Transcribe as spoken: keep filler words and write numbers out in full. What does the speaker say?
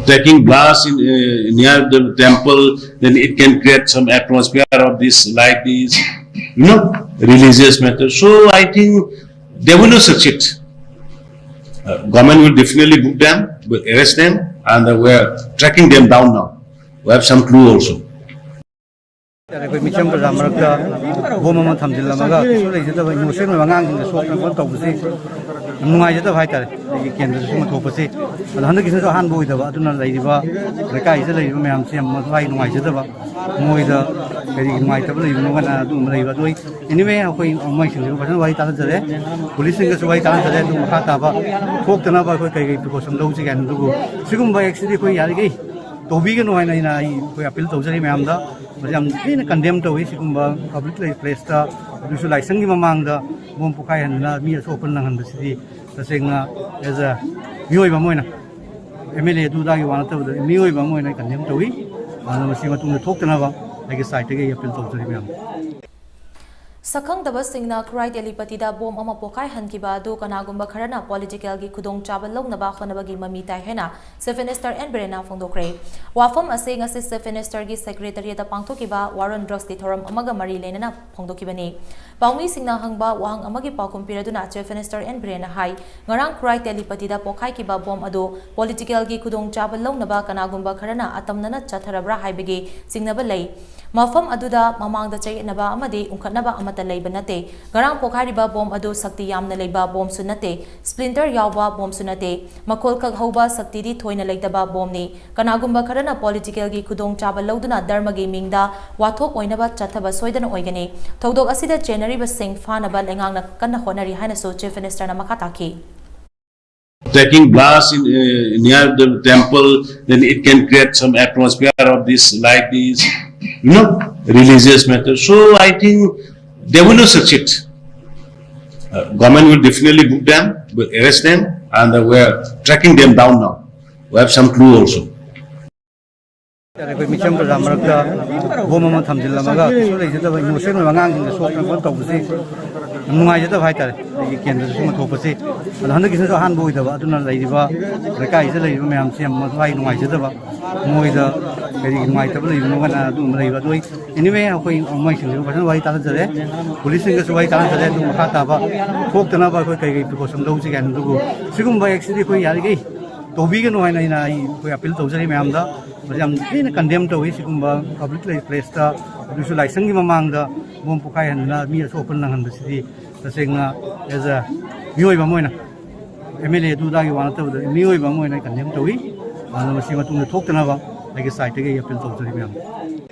Taking blast in uh, near the temple, then it can create some atmosphere of this, like this, you know, religious matter. So I think they will not succeed. Uh, government will definitely book them, will arrest them, and uh, we are tracking them down now. We have some clue also. ꯑꯩꯈꯣꯏ ꯃꯤꯆꯝ ꯄ꯭ꯔꯖꯥ ꯃꯔꯛꯇ bomb ꯑꯃ ꯊꯝꯖꯤꯜꯂꯝꯃꯒ ꯀꯩꯁꯨ ꯂꯩꯖꯗꯕ innocent ꯑꯣꯏꯕ ꯑꯉꯥꯡꯁꯤꯡꯗ ꯁꯣꯛꯇꯅ ꯈꯣꯠꯇꯅ ꯇꯧꯕꯁꯤ ꯌꯥꯝ ꯅꯨꯡꯉꯥꯏꯖꯗꯕ ꯍꯥꯏꯇꯥꯔꯦ꯫ ꯑꯩꯒꯤ ꯀꯦꯟꯗ꯭ꯔꯗ ꯁꯨꯝꯕ ꯊꯣꯛꯄꯁꯤ, ꯑꯗꯣ ꯍꯟꯗꯛꯀꯤꯁꯤꯅꯁꯨ ꯑꯍꯥꯟꯕ ꯑꯣꯏꯗꯕ, ꯑꯗꯨꯅ ꯂꯩꯔꯤꯕ ꯂꯩꯀꯥꯏꯁꯤꯗ ꯂꯩꯔꯤꯕ ꯃꯌꯥꯝꯁꯤ ꯌꯥꯝ ꯃꯊ꯭ꯋꯥꯏ ꯅꯨꯡꯉꯥꯏꯖꯗꯕ, ꯃꯣꯏꯗ ꯀꯔꯤ ꯅꯨꯡꯉꯥꯏꯇꯕ ꯂꯩꯕꯅꯣ ꯀꯥꯏꯅ ꯑꯗꯨꯒꯨꯝꯕ ꯂꯩꯕ꯫ ꯑꯗꯣ anyway, ꯑꯩꯈꯣꯏ ꯃꯣꯏꯁꯤꯡꯁꯤꯒ ꯐꯖꯅ ꯋꯥꯔꯤ ꯇꯥꯟꯅꯖꯔꯦ, ꯄꯨꯂꯤꯁꯁꯤꯡꯒꯁꯨ ꯋꯥꯔꯤ ꯇꯥꯟꯅꯖꯔꯦ꯫ ꯑꯗꯨ ꯃꯈꯥ ꯇꯥꯕ ꯊꯣꯛꯇꯅꯕ ꯑꯩꯈꯣꯏ ꯀꯔꯤ ꯀꯔꯤ precaution ꯂꯧꯁꯤꯒꯦ ꯍꯥꯏꯅ, ꯑꯗꯨꯕꯨ ꯁꯤꯒꯨꯝꯕ actꯁꯤꯗꯤ ꯑꯩꯈꯣꯏ ꯌꯥꯔꯤꯈꯩ ꯇꯧꯕꯤꯒꯅꯨ ꯍꯥꯏꯅ ꯑꯩꯅ ꯑꯩ ꯑꯩꯈꯣꯏ appeal ꯇꯧꯖꯔꯤ ꯃꯌꯥꯝꯗ꯫ ꯃꯁꯤ ꯌꯥꯝ ꯊꯤꯅ condemn ꯇꯧꯏ꯫ ꯁꯤꯒꯨꯝꯕ public placeꯇ, ꯑꯗꯨꯁꯨ ꯂꯥꯏꯁꯪꯒꯤ ꯃꯃꯥꯡꯗ ꯕꯣꯝ ꯄꯣꯈꯥꯏꯍꯟꯗꯅ ꯃꯤ ꯑꯁꯣꯛ ꯑꯄꯟ ꯅꯪꯍꯟꯕꯁꯤꯗꯤ ꯇꯁꯦꯡꯅ as a ꯃꯤꯑꯣꯏꯕ ꯑꯃ ꯑꯣꯏꯅ, MLA ꯑꯗꯨꯗꯥꯒꯤ ꯋꯥ ꯅꯠꯇꯕꯗ ꯃꯤꯑꯣꯏꯕ ꯑꯃ ꯑꯣꯏꯅ condemn ꯇꯧꯏ꯫ ꯑꯗꯨꯅ ꯃꯁꯤ ꯃꯇꯨꯡꯗ ꯊꯣꯛꯇꯅꯕ ꯑꯩꯒꯤ sideꯇꯒꯤ ꯑꯩ appeal ꯇꯧꯖꯔꯤ ꯃꯌꯥꯝ꯫ ꯁꯛꯈꯪꯗꯕꯁꯤꯡꯅ ꯈꯨꯔꯥꯏ ꯇꯦꯂꯤꯄꯇꯤꯗ ꯕꯣꯝ ꯑꯃ ꯄꯣꯈꯥꯏꯍꯟꯈꯤꯕ ꯑꯗꯨ ꯀꯅꯥꯒꯨꯝꯕ ꯈꯔꯅ politicalꯒꯤ ꯈꯨꯗꯣꯡꯆꯥꯕ ꯂꯧꯅꯕ ꯍꯣꯠꯅꯕꯒꯤ ꯃꯃꯤ ꯇꯥꯏ ꯍꯥꯏꯅ Chief Minister N ꯕꯤꯔꯦꯟꯅ ꯐꯣꯡꯗꯣꯛꯈ꯭ꯔꯦ꯫ ꯋꯥꯐꯝ ꯑꯁꯤ ꯉꯁꯤ Chief Ministerꯒꯤ Secretariatꯇ ꯄꯥꯡꯊꯣꯛꯈꯤꯕ War on Drugsꯀꯤ ꯊꯧꯔꯝ ꯑꯃꯒ ꯃꯔꯤ ꯂꯩꯅꯅ ꯐꯣꯡꯗꯣꯛꯈꯤꯕꯅꯤ꯫ ꯄꯥꯎꯃꯤꯁꯤꯡꯅ ꯍꯪꯕ ꯋꯥꯍꯪ ꯑꯃꯒꯤ ꯄꯥꯎꯈꯨꯝ ꯄꯤꯔꯗꯨꯅ Chief Minister N ꯕꯤꯔꯦꯟꯅ ꯍꯥꯏ, ꯉꯔꯥꯡ ꯈꯨꯔꯥꯏ ꯇꯦꯂꯤꯄꯇꯤꯗ ꯄꯣꯈꯥꯏꯈꯤꯕ ꯕꯣꯝ ꯑꯗꯨ politicalꯒꯤ ꯈꯨꯗꯣꯡꯆꯥꯕ ꯂꯧꯅꯕ ꯀꯅꯥꯒꯨꯝꯕ ꯈꯔꯅ ꯑꯇꯝꯅꯅ ꯆꯠꯊꯔꯕ꯭ꯔꯥ ꯍꯥꯏꯕꯒꯤ ꯆꯤꯡꯅꯕ ꯂꯩ꯫ ꯃꯐꯝ ꯑꯗꯨꯗ ꯃꯃꯥꯡꯗ ꯆꯌꯦꯠꯅꯕ ꯑꯃꯗꯤ ꯎꯪꯈꯠꯅꯕ ꯑꯃꯠꯇ ꯂꯩꯕ ꯅꯠꯇꯦ꯫ ꯉꯔꯥꯡ ꯄꯣꯈꯥꯏꯔꯤꯕ ꯕꯣꯝ ꯑꯗꯨ ꯁꯛꯇꯤ ꯌꯥꯝꯅ ꯂꯩꯕ ꯕꯣꯝꯁꯨ ꯅꯠꯇꯦ, splinter ꯌꯥꯎꯕ ꯕꯣꯝꯁꯨ ꯅꯠꯇꯦ꯫ ꯃꯈꯣꯜ ꯈꯛ ꯍꯧꯕ, ꯁꯛꯇꯤꯗꯤ ꯊꯣꯏꯅ ꯂꯩꯇꯕ ꯕꯣꯝꯅꯤ꯫ ꯀꯅꯥꯒꯨꯝꯕ ꯈꯔꯅ politicalꯒꯤ ꯈꯨꯗꯣꯡꯆꯥꯕ ꯂꯧꯗꯨꯅ ꯙꯔꯃꯒꯤ ꯃꯤꯡꯗ ꯋꯥꯊꯣꯛ ꯑꯣꯏꯅꯕ ꯆꯠꯊꯕ ꯁꯣꯏꯗꯅ ꯑꯣꯏꯒꯅꯤ꯫ ꯊꯧꯗꯣꯛ ꯑꯁꯤꯗ ꯆꯦꯟꯅꯔꯤꯕꯁꯤꯡ ꯐꯥꯅꯕ ꯂꯩꯉꯥꯛꯅ ꯀꯟꯅ ꯍꯣꯠꯅꯔꯤ ꯍꯥꯏꯅꯁꯨ Chief Ministerꯅ ꯃꯈꯥ ꯇꯥꯈꯤ꯫ Taking blast in, uh, near the temple, then it can create some atmosphere of this, like this, you know, religious matter. So I think they will not succeed. Uh, government will definitely book them, will arrest them, and uh, we are tracking them down now. We have some clue also. ꯑꯩꯈꯣꯏ ꯃꯤꯆꯝ ꯄ꯭ꯔꯖꯥ ꯃꯔꯛꯇ bomb ꯑꯃ ꯊꯝꯖꯤꯜꯂꯝꯃꯒ ꯀꯩꯁꯨ ꯂꯩꯖꯗꯕ innocent ꯑꯣꯏꯕ ꯑꯉꯥꯡꯁꯤꯡꯗ ꯁꯣꯛꯇꯅ ꯈꯣꯠꯇꯅ ꯇꯧꯕꯁꯤ ꯌꯥꯝ ꯅꯨꯡꯉꯥꯏꯖꯗꯕ ꯍꯥꯏꯇꯥꯔꯦ, ꯑꯩꯒꯤ ꯀꯦꯟꯗ꯭ꯔꯗ ꯁꯨꯝꯕ ꯊꯣꯛꯄꯁꯦ꯫ ꯑꯗꯣ ꯍꯟꯗꯛꯀꯤꯁꯤꯅꯁꯨ ꯑꯍꯥꯟꯕ ꯑꯣꯏꯗꯕ, ꯑꯗꯨꯅ ꯂꯩꯔꯤꯕ ꯂꯩꯀꯥꯏꯁꯤꯗ ꯂꯩꯔꯤꯕ ꯃꯌꯥꯝꯁꯦ ꯌꯥꯝ ꯃꯊ꯭ꯋꯥꯏ ꯅꯨꯡꯉꯥꯏꯖꯗꯕ, ꯃꯣꯏꯗ ꯀꯔꯤꯒꯤ ꯅꯨꯡꯉꯥꯏꯇꯕ ꯂꯩꯕꯅꯣ ꯀꯥꯏꯅ ꯑꯗꯨꯒꯨꯝꯕ ꯂꯩꯕ꯫ ꯑꯗꯣ ꯑꯩ anyway, ꯑꯩꯈꯣꯏ ꯃꯣꯏꯁꯤꯡꯁꯤꯒ ꯐꯖꯅ ꯋꯥꯔꯤ ꯇꯥꯟꯅꯖꯔꯦ, ꯄꯨꯂꯤꯁꯁꯤꯡꯒꯁꯨ ꯋꯥꯔꯤ ꯇꯥꯟꯅꯖꯔꯦ꯫ ꯑꯗꯨ ꯃꯈꯥ ꯇꯥꯕ ꯊꯣꯛꯇꯅꯕ ꯑꯩꯈꯣꯏ ꯀꯩ ꯀꯩ precaution ꯂꯧꯁꯤꯒꯦ ꯍꯥꯏꯅ꯫ ꯑꯗꯨꯕꯨ ꯁꯤꯒꯨꯝꯕ actꯁꯤꯗꯤ ꯑꯩꯈꯣꯏ ꯌꯥꯔꯤꯈꯩ ꯇꯧꯕꯤꯒꯅꯨ ꯍꯥꯏꯅ ꯑꯩꯅ, ꯑꯩ, ꯑꯩꯈꯣꯏ appeal ꯇꯧꯖꯔꯤ ꯃꯌꯥꯝꯗ꯫ ꯃꯁꯤ ꯌꯥꯝ ꯊꯤꯅ condemn ꯇꯧꯏ꯫ ꯁꯤꯒꯨꯝꯕ public placeꯇ, ꯑꯗꯨꯁꯨ ꯂꯥꯏꯁꯪꯒꯤ ꯃꯃꯥꯡꯗ ꯕꯣꯝ ꯄꯣꯈꯥꯏꯍꯟꯗꯅ ꯃꯤ ꯑꯁꯣꯛ ꯑꯄꯟ ꯅꯪꯍꯟꯕꯁꯤꯗꯤ ꯇꯁꯦꯡꯅ as a ꯃꯤꯑꯣꯏꯕ ꯑꯃ ꯑꯣꯏꯅ, MLA ꯑꯗꯨꯗꯥꯒꯤ ꯋꯥ ꯅꯠꯇꯕꯗ, ꯃꯤꯑꯣꯏꯕ ꯑꯃ ꯑꯣꯏꯅ condemn ꯇꯧꯏ꯫ ꯑꯗꯨꯅ ꯃꯁꯤ ꯃꯇꯨꯡꯗ ꯊꯣꯛꯇꯅꯕ ꯑꯩꯒꯤ sideꯇꯒꯤ ꯑꯩ appeal ꯇꯧꯖꯔꯤ ꯃꯌꯥꯝꯗ꯫